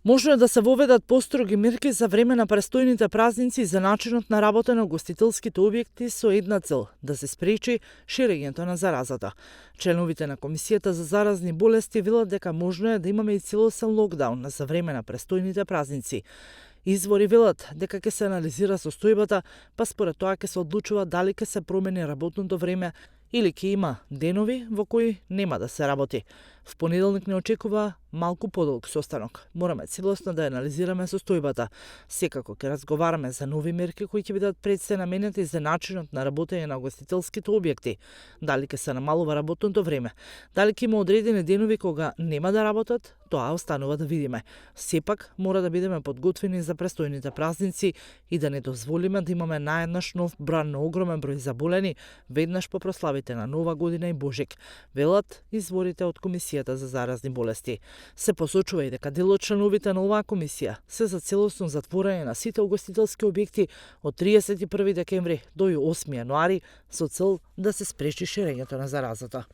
Можно е да се воведат построги мерки за време на престојните празници и за начинот на работа на угостителските објекти со една цел – да се спречи ширењето на заразата. Членовите на Комисијата за заразни болести велат дека можно е да имаме и целосен локдаун за време на престојните празници. Извори велат дека ќе се анализира состојбата, па според тоа ќе се одлучува дали ќе се промени работното време или ќе има денови во кои нема да се работи. В понеделник не очекува малку подолг состанок. Мораме целосно да анализираме состојбата. Секако ќе разговараме за нови мерки кои ќе бидат пред се наменети за начинот на работење на угостителските објекти. Дали ќе се намалува работното време, дали ќе има одредени денови кога нема да работат, тоа останува да видиме. Сепак мора да бидеме подготвени за престојните празници и да не дозволиме да имаме наеднаш нов бран на огромен број заболени веднаш по прославите на Нова година и Божик, велат изворите од Комисијата за заразни болести. Се посочува и дека дел од членовите на оваа комисија се за целосно затворање на сите угостителски објекти од 31 декември до 8 јануари со цел да се спречи ширењето на заразата.